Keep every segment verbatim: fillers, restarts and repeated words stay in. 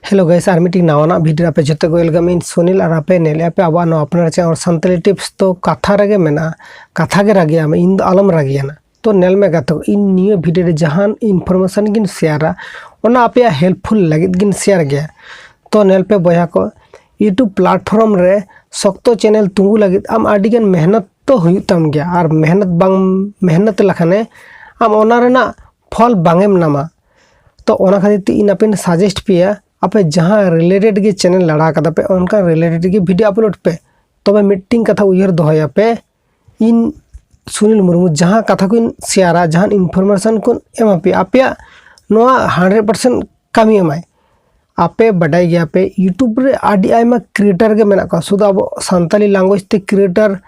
Hello guys, ᱟᱨ ᱢᱤᱫᱴᱤᱡ ᱱᱟᱣᱟᱱᱟᱜ video ᱨᱮ ᱟᱯᱮ ᱡᱚᱛᱚ ᱠᱚ welcome᱾ ᱤᱧ ᱥᱩᱱᱤᱞ ᱟᱨ ᱟᱯᱮ ᱧᱮᱞᱮᱫᱼᱟ ᱯᱮ ᱟᱵᱚᱣᱟᱜ ᱱᱚᱣᱟ ᱟᱯᱱᱟᱨ ᱪᱮᱱᱮᱞ ᱥᱟᱱᱛᱟᱞᱤ ᱴᱤᱯᱥ᱾ ᱛᱚ ᱠᱟᱛᱷᱟ ᱨᱮᱜᱮ ᱢᱮᱱᱟᱜᱼᱟ, ᱠᱟᱛᱷᱟ ᱜᱮ ᱨᱟᱹᱜᱤᱭᱟᱢ, ᱤᱧ ᱫᱚ ᱟᱞᱚᱢ ᱨᱟᱹᱜᱤᱭᱟᱱᱟ᱾ ᱛᱚ ᱧᱮᱞ ᱢᱮ ᱜᱟᱛᱮ ᱠᱚ, ᱤᱧ ᱱᱤᱭᱟᱹ ᱵᱷᱤᱰᱤᱭᱳ ᱨᱮ ᱡᱟᱦᱟᱱ ᱤᱱᱯᱷᱚᱨᱢᱮᱥᱚᱱ ᱜᱤᱧ ᱥᱮᱭᱟᱨᱟ, ᱚᱱᱟ ᱟᱯᱮᱭᱟᱜ ᱦᱮᱞᱯᱯᱷᱩᱞ ᱞᱟᱹᱜᱤᱫ ᱜᱤᱧ ᱥᱮᱭᱟᱨ ᱜᱮᱭᱟ᱾ ᱛᱚ ᱧᱮᱞ ᱯᱮ ᱵᱚᱭᱦᱟ ᱠᱚ, YouTube platform ᱨᱮ ᱥᱚᱠᱛᱚ ᱪᱮᱱᱮᱞ ᱛᱤᱸᱜᱩ ᱞᱟᱹᱜᱤᱫ ᱟᱢ ᱟᱹᱰᱤᱜᱟᱱ ᱢᱮᱦᱱᱚᱛ ᱛᱚ ᱦᱩᱭᱩᱜ ᱛᱟᱢ ᱜᱮᱭᱟ, ᱟᱨ ᱢᱮᱦᱱᱚᱛ ᱵᱟᱝ ᱢᱮᱦᱱᱚᱛ ᱞᱮᱠᱷᱟᱱᱮ ᱟᱢ ᱚᱱᱟ ᱨᱮᱱᱟᱜ ᱯᱷᱚᱞ ᱵᱟᱝ ᱮᱢ ᱧᱟᱢᱟ᱾ ᱛᱚ ᱚᱱᱟ ᱠᱷᱟᱹᱛᱤᱨ ᱛᱮ ᱤᱧ ᱟᱯᱮᱧ ᱥᱟᱡᱮᱥᱴ ᱯᱮᱭᱟ, ᱟᱯᱮ ᱡᱟᱦᱟᱸ ᱨᱤᱞᱮᱴᱮᱰ ᱜᱮ ᱪᱮᱱᱮᱞ ᱞᱟᱲᱟ ᱠᱟᱫᱟ ᱯᱮ, ᱚᱱᱠᱟ ᱨᱤᱞᱮᱴᱮᱰ ᱜᱮ ᱵᱷᱤᱰᱤᱭᱳ ᱟᱯᱞᱳᱰ ᱯᱮ᱾ ᱛᱚᱵᱮ ᱢᱤᱫᱴᱤᱝ ᱠᱟᱛᱷᱟ ᱩᱭᱦᱟᱹᱨ ᱫᱚᱦᱚᱭᱟᱯᱮ, ᱤᱧ ᱥᱩᱱᱤᱞ ᱢᱩᱨᱢᱩ ᱡᱟᱦᱟᱸ ᱠᱟᱛᱷᱟ ᱠᱚᱧ ᱥᱮᱭᱟᱨᱟ, ᱡᱟᱦᱟᱱ ᱤᱱᱯᱷᱚᱨᱢᱮᱥᱚᱱ ᱠᱚᱧ ᱮᱢᱟ ᱯᱮᱭᱟ, ᱟᱯᱮᱭᱟᱜ ᱱᱚᱣᱟ ᱦᱟᱱᱰᱨᱮᱰ ᱯᱟᱨᱥᱮᱱᱴ ᱠᱟᱹᱢᱤ ᱮᱢᱟᱭ᱾ ᱟᱯᱮ ᱵᱟᱰᱟᱭ ᱜᱮᱭᱟᱯᱮ, YouTube ᱨᱮ ᱟᱹᱰᱤ ᱟᱭᱢᱟ ᱠᱨᱤᱭᱮᱴᱟᱨ ᱜᱮ ᱢᱮᱱᱟᱜ ᱠᱚᱣᱟ, ᱥᱩᱫᱷᱩ ᱟᱵᱚ ᱥᱟᱱᱛᱟᱞᱤ ᱞᱮᱝᱜᱩᱭᱮᱡᱽ ᱛᱮ ᱠᱨᱤᱭᱮᱴᱟᱨ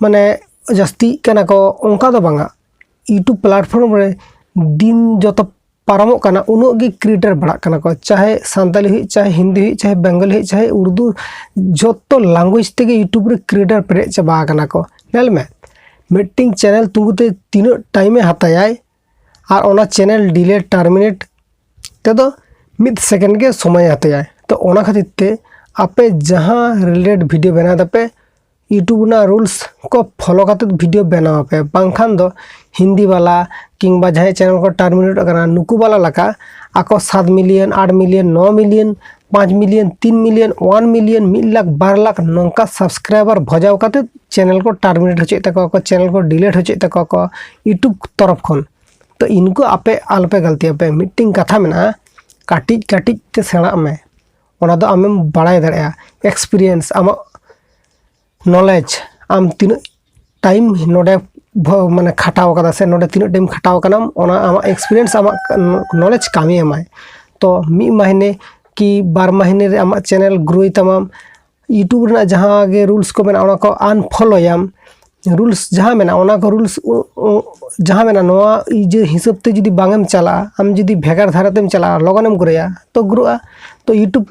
ᱢᱟᱱᱮ ᱡᱟᱹᱥᱛᱤᱜ ᱠᱟᱱᱟ ᱠᱚ, ᱚᱱᱠᱟ ᱫᱚ ᱵᱟᱝᱟ᱾ YouTube platform ᱨᱮ ᱫᱤᱱ ᱡᱚᱛᱚ ᱯᱟᱨᱚᱢᱚᱜ ᱠᱟᱱᱟ, ᱩᱱᱟᱹᱜ ᱜᱮ ᱠᱨᱤᱭᱮᱴᱟᱨ ᱵᱟᱲᱟᱜ ᱠᱟᱱᱟ ᱠᱚ, ᱪᱟᱦᱮ ᱥᱟᱱᱛᱟᱞᱤ ᱦᱩᱭᱩᱜ, ᱪᱟᱦᱮ ᱦᱤᱱᱫᱤ ᱦᱩᱭᱩᱜ, ᱪᱟᱦᱮ ᱵᱮᱝᱜᱚᱞᱤ ᱦᱩᱭᱩᱜ, ᱪᱟᱦᱮ ᱩᱨᱫᱩ, ᱡᱚᱛᱚ ᱞᱮᱝᱜᱩᱭᱮᱡᱽ ᱛᱮᱜᱮ YouTube ᱨᱮ ᱠᱨᱤᱭᱮᱴᱟᱨ ᱯᱮᱨᱮᱡ ᱪᱟᱵᱟ ᱟᱠᱟᱱᱟ ᱠᱚ᱾ ᱧᱮᱞ ᱢᱮ, ᱢᱤᱫᱴᱤᱝ ᱪᱮᱱᱮᱞ ᱛᱤᱸᱜᱩ ᱛᱮ ᱛᱤᱱᱟᱹᱜ ᱴᱟᱭᱤᱢᱮ ᱦᱟᱛᱟᱭᱟᱭ, ᱟᱨ ᱚᱱᱟ ᱪᱮᱱᱮᱞ ᱰᱤᱞᱮᱴ ᱴᱟᱨᱢᱤᱱᱮᱴ ᱛᱮᱫᱚ ᱢᱤᱫ ᱥᱮᱠᱮᱱᱰ ᱜᱮ ᱥᱚᱢᱚᱭᱮ ᱦᱟᱛᱟᱭᱟᱭ᱾ ᱛᱚ ᱚᱱᱟ ᱠᱷᱟᱹᱛᱤᱨ ᱛᱮ ᱟᱯᱮ ᱡᱟᱦᱟᱸ ᱨᱤᱞᱮᱴᱮᱰ ᱵᱷᱤᱰᱤᱭᱳ ᱵᱮᱱᱟᱣ ᱫᱟᱯᱮ, YouTube ᱨᱮᱱᱟᱜ ᱨᱩᱞᱥ ᱠᱚ ᱯᱷᱚᱞᱳ ᱠᱟᱛᱮ ᱵᱷᱤᱰᱤᱭᱳ ᱵᱮᱱᱟᱣ ᱯᱮ, ᱵᱟᱝᱠᱷᱟᱱ ᱫᱚ ᱦᱤᱱᱫᱤ ᱵᱟᱞᱟ ᱠᱤᱝᱵᱟ ᱡᱟᱦᱟᱸᱭ ᱪᱮᱱᱮᱞ ᱠᱚ ᱴᱟᱨᱢᱤᱱᱮᱴ ᱟᱠᱟᱱᱟ, ᱱᱩᱠᱩ ᱵᱟᱞᱟ ᱞᱮᱠᱟ ᱟᱠᱚ ᱥᱟᱛ ᱢᱤᱞᱤᱭᱚᱱ, ᱟᱴ ᱢᱤᱞᱤᱭᱚᱱ, ᱱᱚ ᱢᱤᱞᱤᱭᱚᱱ, ᱯᱟᱸᱪ ᱢᱤᱞᱤᱭᱚᱱ, ᱛᱤᱱ ᱢᱤᱞᱤᱭᱚᱱ, ᱳᱣᱟᱱ ᱢᱤᱞᱤᱭᱚᱱ, ᱢᱤᱫ ᱞᱟᱠᱷ, ᱵᱟᱨ ᱞᱟᱠᱷ ᱱᱚᱝᱠᱟ ᱥᱟᱵᱥᱠᱨᱟᱭᱵᱟᱨ ᱵᱷᱚᱡᱟᱣ ᱠᱟᱛᱮ ᱪᱮᱱᱮᱞ ᱠᱚ ᱴᱟᱨᱢᱤᱱᱮᱴ ᱦᱚᱪᱚᱭᱮᱫ ᱛᱟᱠᱚᱣᱟ ᱠᱚ, ᱪᱮᱱᱮᱞ ᱠᱚ ᱰᱤᱞᱮᱴ ᱦᱚᱪᱚᱭᱮᱫ ᱛᱟᱠᱚᱣᱟ ᱠᱚ YouTube ᱛᱚᱨᱚᱯ ᱠᱷᱚᱱ᱾ ᱛᱚ ᱤᱱᱠᱩ ᱟᱯᱮ ᱟᱞᱚᱯᱮ ᱜᱟᱹᱞᱛᱤᱭᱟᱯᱮ᱾ ᱢᱤᱫᱴᱤᱝ ᱠᱟᱛᱷᱟ ᱢᱮᱱᱟᱜᱼᱟ, ᱠᱟᱹᱴᱤᱡ ᱠᱟᱹᱴᱤᱡ ᱛᱮ ᱥᱮᱬᱟᱜ ᱢᱮ, ᱚᱱᱟ ᱫᱚ ᱟᱢᱮᱢ ᱵᱟᱲᱟᱭ ᱫᱟᱲᱮᱭᱟᱜᱼᱟ᱾ ᱮᱠᱥᱯᱤᱨᱤᱭᱮᱱᱥ, ᱟᱢᱟᱜ ᱱᱚᱞᱮᱡᱽ, ᱟᱢ ᱛᱤᱱᱟᱹᱜ ᱴᱟᱭᱤᱢ ᱱᱚᱰᱮ ᱵᱷᱚ- ᱢᱟᱱᱮ ᱠᱷᱟᱴᱟᱣ ᱠᱟᱫᱟ ᱥᱮ ᱱᱚᱰᱮ ᱛᱤᱱᱟᱹᱜ ᱴᱟᱭᱤᱢ ᱠᱷᱟᱴᱟᱣ ᱠᱟᱱᱟᱢ, ᱚᱱᱟ ᱟᱢᱟᱜ ᱮᱠᱥᱯᱤᱨᱤᱭᱮᱱᱥ, ᱟᱢᱟᱜ ᱱᱚᱞᱮᱡᱽ ᱠᱟᱹᱢᱤ ᱮᱢᱟᱭ᱾ ᱛᱚ ᱢᱤᱫ ᱢᱟᱦᱱᱮ ᱠᱤ ᱵᱟᱨ ᱢᱟᱦᱱᱮ ᱨᱮ ᱟᱢᱟᱜ ᱪᱮᱱᱮᱞ ᱜᱨᱳᱭ ᱛᱟᱢᱟᱢ, YouTube ᱨᱮᱱᱟᱜ ᱡᱟᱦᱟᱸ ᱜᱮ ᱨᱩᱞᱥ ᱠᱚ ᱢᱮᱱᱟᱜᱼᱟ, ᱚᱱᱟ ᱠᱚ ᱟᱱᱯᱷᱚᱞᱳᱭᱟᱢ᱾ ᱨᱩᱞᱥ ᱡᱟᱦᱟᱸ ᱢᱮᱱᱟᱜᱼᱟ, ᱚᱱᱟ ᱠᱚ ᱨᱩᱞᱥ ᱩ- ᱩ- ᱡᱟᱦᱟᱸ ᱢᱮᱱᱟᱜᱼᱟ, ᱱᱚᱣᱟ ᱤᱭᱟᱹ ᱦᱤᱥᱟᱹᱵ ᱛᱮ ᱡᱩᱫᱤ ᱵᱟᱝ ᱮᱢ ᱪᱟᱞᱟᱜᱼᱟ, ᱟᱢ ᱡᱩᱫᱤ ᱵᱷᱮᱜᱟᱨ ᱫᱷᱟᱨᱟ ᱛᱮᱢ ᱪᱟᱞᱟᱜᱼᱟ, ᱞᱚᱜᱚᱱᱮᱢ ᱜᱨᱳᱭᱟ, ᱛᱚ ᱜᱨᱳᱜᱼᱟ᱾ ᱛᱚ YouTube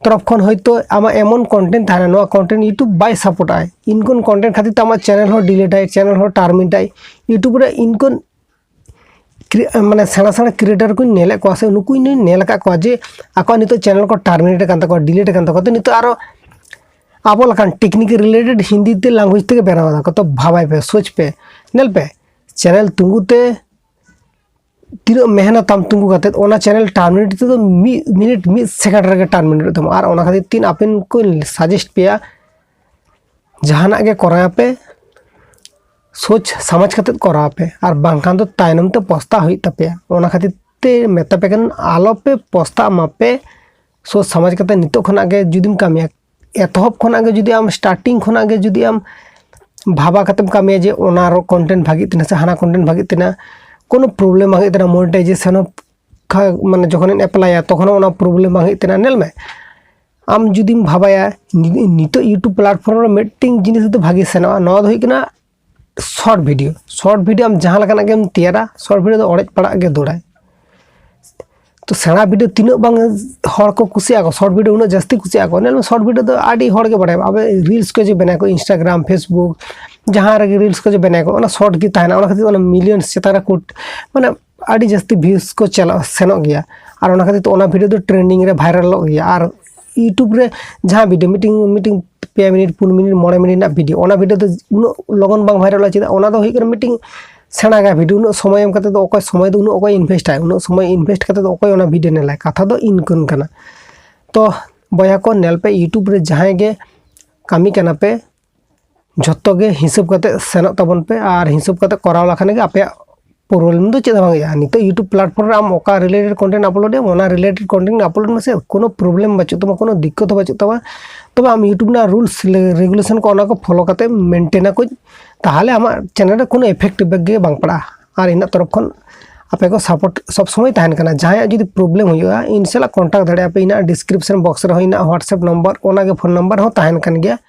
ᱛᱚᱨᱚᱯ ᱠᱷᱚᱱ ᱦᱚᱭᱛᱳ ᱟᱢᱟᱜ ᱮᱢᱚᱱ ᱠᱚᱱᱴᱮᱱᱴ ᱛᱟᱦᱮᱱᱟ, ᱱᱚᱣᱟ ᱠᱚᱱᱴᱮᱱᱴ YouTube ᱵᱟᱭ ᱥᱟᱯᱳᱨᱴ ᱟᱭ, ᱤᱱᱠᱚᱱ ᱠᱚᱱᱴᱮᱱᱴ ᱠᱷᱟᱹᱛᱤᱨ ᱛᱮ ᱟᱢᱟᱜ ᱪᱮᱱᱮᱞ ᱦᱚᱸ ᱰᱤᱞᱮᱴ ᱟᱭ, ᱪᱮᱱᱮᱞ ᱦᱚᱸ ᱴᱟᱨᱢᱤᱱᱮᱴ ᱟᱭ᱾ YouTube ᱨᱮ ᱤᱱᱠᱚᱱ ᱢᱟᱱᱮ ᱥᱮᱬᱟ ᱥᱮᱬᱟ ᱠᱨᱤᱭᱮᱴᱟᱨ ᱠᱚᱧ ᱧᱮᱞᱮᱫ ᱠᱚᱣᱟ ᱥᱮ ᱱᱩᱠᱩᱧ ᱧᱮᱞ ᱟᱠᱟᱫ ᱠᱚᱣᱟ ᱡᱮ ᱟᱠᱚᱣᱟᱜ ᱱᱤᱛᱚᱜ ᱪᱮᱱᱮᱞ ᱠᱚ ᱴᱟᱨᱢᱤᱱᱮᱴ ᱟᱠᱟᱱ ᱛᱟᱠᱚᱣᱟ, ᱰᱤᱞᱤᱴ ᱟᱠᱟᱱ ᱛᱟᱠᱚᱣᱟ, ᱛᱚ ᱱᱤᱛᱚᱜ ᱟᱨᱚ ᱟᱵᱚ ᱞᱮᱠᱟᱱ ᱴᱮᱠᱱᱤᱠ ᱨᱤᱞᱮᱴᱮᱰ ᱦᱤᱱᱫᱤ ᱛᱮ ᱞᱮᱝᱜᱩᱭᱮᱡᱽ ᱛᱮᱜᱮ ᱵᱮᱱᱟᱣ ᱮᱫᱟ ᱠᱚ᱾ ᱛᱚ ᱵᱷᱟᱵᱟᱭ ᱯᱮ, ᱥᱳᱪ ᱯᱮ, ᱧᱮᱞ ᱯᱮ, ᱪᱮᱱᱮᱞ ᱛᱤᱸᱜᱩ ᱛᱮ ᱛᱤᱱᱟᱹᱜ ᱢᱮᱦᱱᱚᱛ ᱛᱟᱢ ᱛᱤᱸᱜᱩ ᱠᱟᱛᱮᱫ, ᱚᱱᱟ ᱪᱮᱱᱮᱞ ᱴᱟᱨᱢᱤᱱᱮᱴ ᱛᱮᱫᱚ ᱢᱤᱫ ᱢᱤᱱᱤᱴ, ᱢᱤᱫ ᱥᱮᱠᱮᱱᱰ ᱨᱮᱜᱮ ᱴᱟᱨᱢᱤᱱᱮᱴ ᱛᱟᱢᱟ᱾ ᱟᱨ ᱚᱱᱟ ᱠᱷᱟᱹᱛᱤᱨ ᱛᱮ ᱟᱯᱮᱱ ᱠᱚᱧ ᱥᱟᱡᱮᱥᱴ ᱯᱮᱭᱟ, ᱡᱟᱦᱟᱱᱟᱜ ᱜᱮ ᱠᱚᱨᱟᱣ ᱯᱮ, ᱥᱳᱪ ᱥᱟᱢᱟᱡᱽ ᱠᱟᱛᱮᱫ ᱠᱚᱨᱟᱣ ᱯᱮ, ᱟᱨ ᱵᱟᱝᱠᱷᱟᱱ ᱫᱚ ᱛᱟᱭᱱᱚᱢ ᱛᱮ ᱯᱚᱥᱛᱟᱜ ᱦᱩᱭᱩᱜ ᱛᱟᱯᱮᱭᱟ᱾ ᱚᱱᱟ ᱠᱷᱟᱹᱛᱤᱨ ᱛᱮ ᱢᱮᱛᱟ ᱯᱮ ᱠᱟᱱᱟ, ᱟᱞᱚ ᱯᱮ ᱯᱚᱥᱛᱟᱜ ᱢᱟᱯᱮ᱾ ᱥᱳᱪ ᱥᱟᱢᱟᱡᱽ ᱠᱟᱛᱮ ᱱᱤᱛᱚᱜ ᱠᱷᱚᱱᱟᱜ ᱜᱮ ᱡᱩᱫᱤᱢ ᱠᱟᱹᱢᱤᱭᱟ, ᱮᱛᱚᱦᱚᱵ ᱠᱷᱚᱱᱟᱜ ᱜᱮ ᱡᱩᱫᱤ ᱟᱢ ᱥᱴᱟᱨᱴᱤᱝ ᱠᱷᱚᱱᱟᱜ ᱜᱮ ᱡᱩᱫᱤ ᱟᱢ ᱵᱷᱟᱵᱟ ᱠᱟᱛᱮᱢ ᱠᱟᱹᱢᱤᱭᱟ ᱡᱮ ᱚᱱᱟ ᱠᱚᱱᱴᱮᱱᱴ ᱵᱷᱟᱜᱤᱜ ᱛᱤᱧᱟ ᱥᱮ ᱦᱟᱱᱟ ᱠᱚᱱᱴᱮᱱᱴ ᱵᱷᱟᱜᱤᱜ ᱛᱤᱧᱟ, ᱠᱳᱱᱳ ᱯᱨᱚᱵᱞᱮᱢ ᱵᱟᱝ ᱦᱩᱭᱩᱜ ᱛᱟᱦᱮᱱᱟ᱾ ᱢᱚᱱᱤᱴᱟᱭᱡᱮᱥᱚᱱ ᱦᱚᱸ ᱠᱷᱟ- ᱢᱟᱱᱮ ᱡᱚᱠᱷᱚᱱᱮᱢ ᱮᱯᱞᱟᱭᱟ ᱛᱚᱠᱷᱚᱱ ᱦᱚᱸ ᱚᱱᱟ ᱯᱨᱚᱵᱞᱮᱢ ᱵᱟᱝ ᱦᱩᱭᱩᱜ ᱛᱟᱦᱮᱱᱟ᱾ ᱧᱮᱞ ᱢᱮ, ᱟᱢ ᱡᱩᱫᱤᱢ ᱵᱷᱟᱵᱟᱭᱟ ᱱᱤ- ᱱᱤᱛᱚᱜ ᱤᱭᱩᱴᱩᱵᱽ ᱯᱞᱟᱴᱯᱷᱚᱨᱢ ᱨᱮ ᱢᱤᱫᱴᱮᱱ ᱡᱤᱱᱤᱥ ᱫᱚ ᱵᱷᱟᱜᱮ ᱥᱮᱱᱚᱜᱼᱟ, ᱱᱚᱣᱟ ᱫᱚ ᱦᱩᱭᱩᱜ ᱠᱟᱱᱟ ᱥᱚᱨᱴ ᱵᱷᱤᱰᱤᱭᱳ᱾ ᱥᱚᱨᱴ ᱵᱷᱤᱰᱤᱭᱳ ᱟᱢ ᱡᱟᱦᱟᱸ ᱞᱮᱠᱟᱱᱟᱜ ᱜᱮᱢ ᱛᱮᱭᱟᱨᱟ, ᱥᱚᱨᱴ ᱵᱷᱤᱰᱤᱭᱳ ᱫᱚ ᱚᱲᱮᱡ ᱯᱟᱲᱟᱜ ᱜᱮ ᱫᱚᱨᱟᱭ᱾ ᱛᱚ ᱥᱮᱬᱟ ᱵᱷᱤᱰᱤᱭᱳ ᱛᱤᱱᱟᱹᱜ ᱵᱟᱝ ᱦᱚᱲ ᱠᱚ ᱠᱩᱥᱤᱭᱟᱜᱼᱟ ᱠᱚ, ᱥᱚᱨᱴ ᱵᱷᱤᱰᱤᱭᱳ ᱩᱱᱟᱹᱜ ᱡᱟᱹᱥᱛᱤ ᱠᱩᱥᱤᱭᱟᱜᱼᱟ ᱠᱚ᱾ ᱧᱮᱞ ᱢᱮ, ᱥᱚᱨᱴ ᱵᱷᱤᱰᱤᱭᱳ ᱫᱚ ᱟᱹᱰᱤ ᱦᱚᱲ ᱜᱮ ᱵᱟᱲᱟᱭᱟ᱾ ᱟᱵᱚ ᱨᱤᱞᱥ ᱠᱚ ᱡᱮ ᱵᱮᱱᱟᱣ ᱠᱚ, ᱤᱱᱥᱴᱟᱜᱨᱟᱢ, ᱯᱷᱮᱥᱵᱩᱠ, ᱡᱟᱦᱟᱸ ᱨᱮᱜᱮ ᱨᱤᱞᱥ ᱠᱚ ᱡᱮ ᱵᱮᱱᱟᱣ ᱠᱚ, ᱚᱱᱟ ᱥᱚᱨᱴ ᱜᱮ ᱛᱟᱦᱮᱱᱟ᱾ ᱚᱱᱟ ᱠᱷᱟᱹᱛᱤᱨ ᱚᱱᱟ ᱢᱤᱞᱤᱭᱚᱱ ᱪᱮᱛᱟᱱ ᱨᱮ ᱠᱩᱴ ᱢᱟᱱᱮ ᱟᱹᱰᱤ ᱡᱟᱹᱥᱛᱤ ᱵᱷᱤᱭᱩᱥ ᱠᱚ ᱪᱟᱞᱟᱜ ᱥᱮᱱᱚᱜ ᱜᱮᱭᱟ᱾ ᱟᱨ ᱚᱱᱟ ᱠᱷᱟᱹᱛᱤᱨ ᱛᱮ ᱚᱱᱟ ᱵᱷᱤᱰᱤᱭᱳ ᱫᱚ ᱴᱨᱮᱱᱰᱤᱝ ᱨᱮ ᱵᱷᱟᱭᱨᱟᱞᱚᱜ ᱜᱮᱭᱟ᱾ ᱟᱨ ᱤᱭᱩᱴᱩᱵᱽ ᱨᱮ ᱡᱟᱦᱟᱸ ᱵᱷᱤᱰᱤᱭᱳ ᱢᱤᱫᱴᱤᱝ ᱢᱤᱫᱴᱤᱝ ᱯᱮ ᱢᱤᱱᱤᱴ, ᱯᱩᱱ ᱢᱤᱱᱤᱴ, ᱢᱚᱬᱮ ᱢᱤᱱᱤᱴ ᱨᱮᱱᱟᱜ ᱵᱷᱤᱰᱤᱭᱳ, ᱚᱱᱟ ᱵᱷᱤᱰᱤᱭᱳ ᱫᱚ ᱩᱱᱟᱹᱜ ᱞᱚᱜᱚᱱ ᱵᱟᱝ ᱵᱷᱟᱭᱨᱟᱞᱚᱜᱼᱟ᱾ ᱪᱮᱫᱟᱜ? ᱚᱱᱟ ᱫᱚ ᱦᱩᱭᱩᱜ ᱠᱟᱱᱟ ᱢᱤᱫᱴᱤᱝ ᱥᱮᱬᱟ ᱜᱟᱭ ᱵᱷᱤᱰᱤᱭᱳ᱾ ᱩᱱᱟᱹᱜ ᱥᱚᱢᱚᱭ ᱮᱢ ᱠᱟᱛᱮ ᱫᱚ ᱚᱠᱚᱭ ᱥᱚᱢᱚᱭ ᱫᱚ ᱩᱱᱟᱹᱜ ᱚᱠᱚᱭ ᱤᱱᱵᱷᱮᱥᱴᱟᱭ? ᱩᱱᱟᱹᱜ ᱥᱚᱢᱚᱭ ᱤᱱᱵᱷᱮᱥᱴ ᱠᱟᱛᱮ ᱫᱚ ᱚᱠᱚᱭ ᱚᱱᱟ ᱵᱷᱤᱰᱤᱭᱳ ᱧᱮᱞᱟᱭ? ᱠᱟᱛᱷᱟ ᱫᱚ ᱤᱱᱠᱟᱹᱱ ᱠᱟᱱᱟ᱾ ᱛᱚ ᱵᱚᱭᱦᱟ ᱠᱚ, ᱧᱮᱞ ᱯᱮ, ᱤᱭᱩᱴᱩᱵᱽ ᱨᱮ ᱡᱟᱦᱟᱸᱭ ᱜᱮ ᱠᱟᱹᱢᱤ ᱠᱟᱱᱟ ᱯᱮ, ᱡᱷᱚᱛᱚ ᱜᱮ ᱦᱤᱥᱟᱹᱵ ᱠᱟᱛᱮ ᱥᱮᱱᱚᱜ ᱛᱟᱵᱚᱱ ᱯᱮ᱾ ᱟᱨ ᱦᱤᱥᱟᱹᱵ ᱠᱟᱛᱮ ᱠᱚᱨᱟᱣ ᱞᱮᱠᱷᱟᱱ ᱜᱮ ᱟᱯᱮᱭᱟᱜ ᱯᱨᱚᱵᱞᱮᱢ ᱫᱚ ᱪᱮᱫ ᱦᱚᱸ ᱵᱟᱝ ᱦᱩᱭᱩᱜᱼᱟ᱾ ᱱᱤᱛᱚᱜ ᱤᱭᱩᱴᱩᱵᱽ ᱯᱞᱟᱴᱯᱷᱚᱨᱢ ᱨᱮ ᱟᱢ ᱚᱠᱟ ᱨᱤᱞᱮᱴᱮᱰ ᱠᱚᱱᱴᱮᱱᱴ ᱟᱯᱞᱳᱰ ᱮᱢ, ᱚᱱᱟ ᱨᱤᱞᱮᱴᱮᱰ ᱠᱚᱱᱴᱮᱱᱴ ᱟᱯᱞᱳᱰ ᱢᱮᱥᱮ, ᱠᱳᱱᱳ ᱯᱨᱚᱵᱞᱮᱢ ᱵᱟᱹᱪᱩᱜ ᱛᱟᱢᱟ, ᱠᱳᱱᱳ ᱫᱤᱠᱠᱚᱛ ᱦᱚᱸ ᱵᱟᱹᱪᱩᱜ ᱛᱟᱢᱟ᱾ ᱛᱚᱵᱮ ᱟᱢ ᱤᱭᱩᱴᱩᱵᱽ ᱨᱮᱱᱟᱜ ᱨᱩᱞᱥ ᱨᱮᱜᱩᱞᱮᱥᱚᱱ ᱠᱚ, ᱚᱱᱟ ᱠᱚ ᱯᱷᱚᱞᱳ ᱠᱟᱛᱮ ᱢᱮᱱᱴᱮᱱᱟ ᱠᱚ, ᱛᱟᱦᱚᱞᱮ ᱟᱢᱟᱜ ᱪᱮᱱᱮᱞ ᱨᱮ ᱠᱳᱱᱳ ᱮᱯᱷᱮᱠᱴ ᱜᱮ ᱵᱟᱝ ᱯᱟᱲᱟᱜᱼᱟ᱾ ᱟᱨ ᱤᱧᱟᱹᱜ ᱛᱚᱨᱚᱯ ᱠᱷᱚᱱ ᱟᱯᱮ ᱠᱚ ᱥᱟᱯᱳᱨᱴ ᱥᱚᱵ ᱥᱚᱢᱚᱭ ᱛᱟᱦᱮᱱ ᱠᱟᱱᱟ᱾ ᱡᱟᱦᱟᱸᱭᱟᱜ ᱡᱩᱫᱤ ᱯᱨᱚᱵᱞᱮᱢ ᱦᱩᱭᱩᱜᱼᱟ, ᱤᱧ ᱥᱟᱞᱟᱜ ᱠᱚᱱᱴᱟᱠᱴ ᱫᱟᱲᱮᱭᱟᱜᱼᱟ ᱯᱮ᱾ ᱤᱧᱟᱹᱜ ᱰᱤᱥᱠᱨᱤᱯᱥᱚᱱ ᱵᱚᱠᱥ ᱨᱮᱦᱚᱸ ᱤᱧᱟᱹᱜ WhatsApp ᱱᱚᱢᱵᱚᱨ, ᱚᱱᱟᱜᱮ ᱯᱷᱳᱱ ᱱᱟᱢᱵᱟᱨ ᱦᱚᱸ ᱛᱟᱦᱮᱱ ᱠᱟᱱ ᱜᱮᱭᱟ᱾